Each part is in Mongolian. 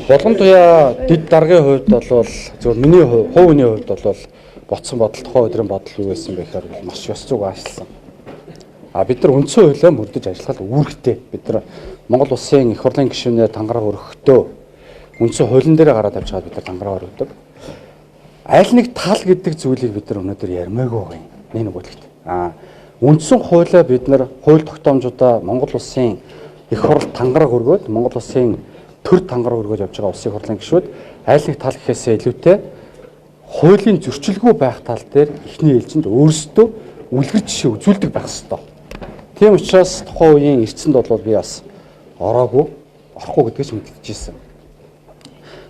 Булган туяа дэд даргын хувьд бол зөвхөн миний хувь хүний хувьд бол ботсон бодол тухайн өдрийн бодол юу байсан бэ гэхээр маш ёс зүйг аашлсан. А бид нар үндсэн хуулиа мөрдөж ажиллах үүрэгтэй. Бид нар Монгол улсын их хурлын гишүүнээр тангараг өргөхдөө үндсэн хуулийн дээр гараад авч байгаа бид нар тангараг өргөдөг. Аль нэг тал гэдэг зүйлийг бид нар өнөөдөр ярмаагүй байгаа юм. Нэг нөгөөлөгт. А үндсэн хуулиа бид нар хууль тогтоомжуудаа Монгол улсын их хурл тангараг өргөөд Монгол улсын төр тангараг өргөөд явж байгаа улсын хурлын гишүүд аль нэг тал гэхээсээ илүүтэй хуулийн зөрчилгүй байх тал дээр эхний ээлжинд өөрсдөө үлгэр жишээ үзүүлдэг байх ёстой. Тийм учраас тухайн үеийн эрдэсэнд бол би бас ороогүй, орохгүй гэдгийг ч мэдчихсэн.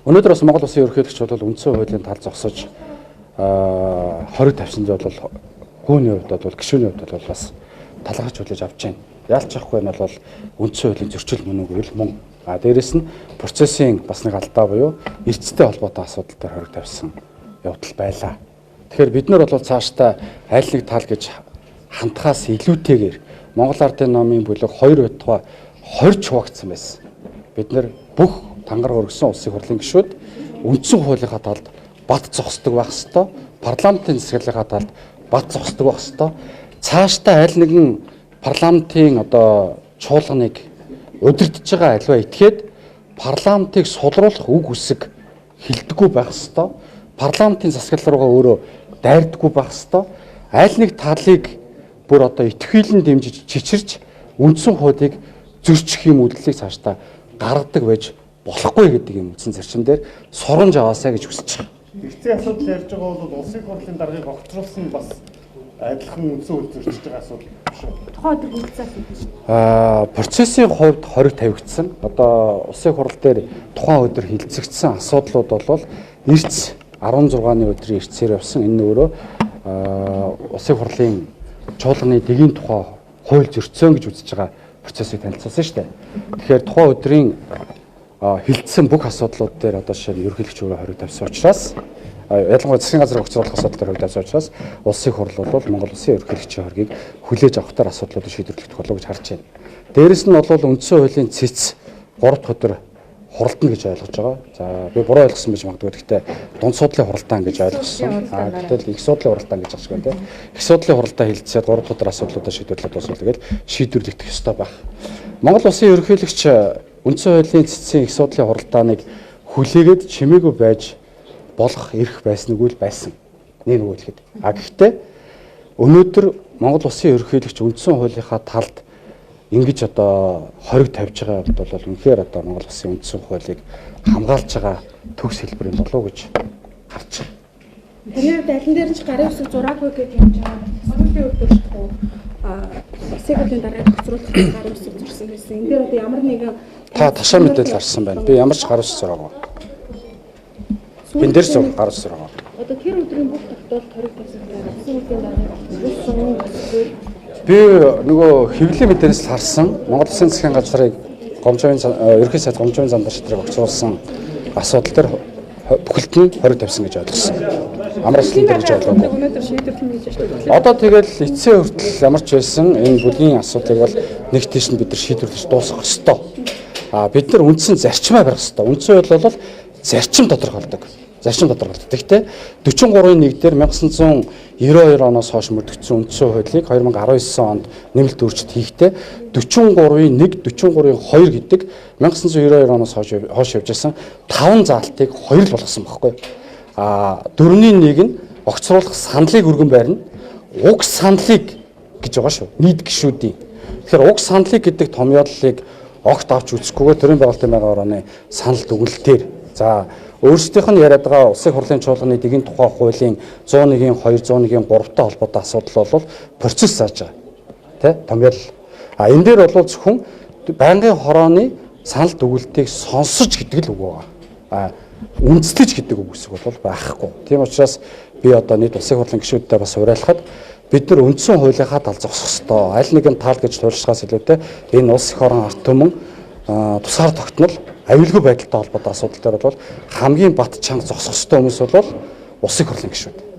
Өнөөдөр бас Монгол улсын ерөнхийлөгч бол үндсэн хуулийн тал зогсож хориг тавьсан зүйл бол хүүний хувьд бол гишүүний хувьд бол бас талархаж хүлээж авч байна. Ялч явахгүй нь бол үндсэн хуулийн зөрчил мөн үгүй л мөн. А дээрэс нь процессын бас нэг алдаа буюу эрдэстэй холбоотой асуудал дээр хориг тавьсан явдал байлаа. Тэгэхээр бид нар бол цаашдаа аль нэг тал гэж хандхаас илүүтэйгээр Монгол Ардын номын бүлэг 2 байтугай 20 хуваагдсан байсан. Бид нар бүх тангараг өргөсөн улсын хурлын гишүүд үндсэн хуулийнхаа талд бат зогсдог байх ёстой, парламентын засаглалынхаа талд бат зогсдог байх ёстой. Цаашдаа аль нэгэн парламентын одоо чуулганыг удирдах байгаа аливаа этгээд парламентыг сулруулах үг үсэг хилдэггүй байх ёстой. Парламентын засаглал руугаа өөрөө дайрдаггүй байх ёстой. Аль нэг талыг бүр одоо итгэвхийлэн дэмжиж чичирч үндсэн хуулийг зөрчих юм үйлдэлийг цаашдаа гаргадаг байж болохгүй гэдэг юм үндсэн зарчим дээр сургамж аваасай гэж хүсэж байгаа. Эрдэсийн асуудал ярьж байгаа бол улсын хурлын даргаыг огцруулсан нь бас адилхан үндсэн хууль зөрчиж байгаа асуудал биш үү? Тухайн өдөр хэлэлцээ хийсэн шүү. Процессын хувьд хориг тавигдсан. Одоо улсын хурал дээр тухайн өдөр хэлэлцэгдсэн асуудлууд бол эрдэс 16-ны өдрийн эрдэсээр явсан. Энэ нь өөрөө улсын хурлын чуулганы дэгийн тухай хууль зөрчсөн гэж үзэж байгаа процессыг танилцуулсан шүү дээ. Тэгэхээр тухайн өдрийн хэлэлцсэн бүх асуудлууд дээр одоо жишээ нь ерөнхийлөгч өөрөө хориг тавьсан учраас ялангуяа засгийн газрыг огцруулах асуудал дээр хориг тавьсан учраас улсын хурл бол Монгол улсын ерөнхийлөгчийн хоргийг хүлээж авахтаар асуудлуудыг шийдвэрлэх болов гэж харж байна. Дээрэс нь бол үндсэн хуулийн цэц 3 дахь өдөр хуралдана гэж ойлгож байгаа. За би буруу ойлгосон байж магадгүй. Гэхдээ дунд суудлын хуралдаан гэж ойлгосон. Гэтэл их суудлын хуралдаан гэж байгаа тийм. Их суудлын хуралдаа хэлэлцээд 3 дахь өдөр асуудлуудаа шийдвэрлээд дуусвал тэгэл шийдвэрлэгдэх ёстой байх. Монгол улсын ерөнхийлөгч үндсэн хуулийн цэцгийн их суудлын хуралдааныг хүлээгээд чимээгүй байж болох эрх байснгүй л байсан. Нэг нөгөө хэлэхэд. А гэхдээ өнөөдөр Монгол улсын ерөнхийлөгч үндсэн хуулийнхаа талд ингэж одоо хориг тавьж байгаа бол үнэхээр одоо Монгол улсын үндсэн хуулийг хамгаалж байгаа төгс хэлбэр юм болов уу гэж харж байна. Таны хувьд аль дээр ч гарын үсэг зураагүй гэдэг юм жаа. Сүүлийн үед өөрчлөх улсын хурлын даргаыг огцруулах гарын үсэг зурсан байсан. Энэ дээр одоо ямар нэгэн та ташаа мэдээлэл гарсан байна. Би ямар ч гарын үсэг зураагүй. Энэ дээр зур гарын үсэг зураагүй. Одоо тэр өдрийн бүх тогтоолд хориг тавьсан улсын хурлын даргаыг огцруулсан эсвэл би нөгөө хэвлэлийн мэдээлэлс харсан Монгол Улсын засгийн газрыг Гомжоовын ерөнхий сайд Гомжоовын замдар шатрыг огцруулсан асуудал дээр бүхэлд нь хориг тавьсан гэж ойлгосон. Амар ажлын дээр гэж ойлгоогүй. Өнөөдөр шийдвэрлэнэ гэж байна. Одоо тэгэл эцсийн хүртэл ямар ч байсан энэ бүлгийн асуудлыг бол нэг тийш нь бид нар шийдвэрлэж дуусгах ёстой. А бид нар үндсэн зарчмаа барих ёстой. Үндсэн хууль бол зарчим тодорхойлдог. Зарчим тодорхойлдог. Гэхдээ 43-ын 1 дээр 1992 оноос хойш мөрдөгдсөн үндсэн хуулийг 2019 онд нэмэлт өөрчлөлт хийхдээ 43-ын 1, 43-ын 2 гэдэг 1992 оноос хойш явж байсан 5 заалтыг 2 л болгосон байхгүй. А 4-ний 1 нь огцруулах саналыг өргөн байрна. Уг саналыг гэж байгаа шүү. Нийт гишүүдийн. Тэгэхээр уг саналыг гэдэг томьёоллыг огт авч үзэхгүйгээр төрийн байгуулалтын байнгын хорооны санал дүгнэлтээр за өөрсдийнх нь яриад байгаа улсын хурлын чуулганы дэгийн тухай хуулийн 101-ийн 2, 101-ийн 3-тай холбоотой асуудал бол процесс зааж байгаа. Тэ? Томьёол. А энэ дээр бол зөвхөн байнгын хорооны санал дүгнэлтийг сонсож гэдэг л үг байгаа. А үндэслэж гэдэг үг үсэг бол байхгүй. Тийм учраас би одоо нийт улсын хурлын гишүүдтэй бас уриалхад бид нар үндсэн хуулийнхаа тал зогсох ёстой. Аль нэгэн тал гэж туйлшихаас илүүтэй энэ улс эх орон ард түмэн тусгаар тогтнол аюулгүй байдалтай холбоотой асуудал дээр бол хамгийн бат чанга зогсох ёстой хүмүүс бол улсын хурлын гишүүд.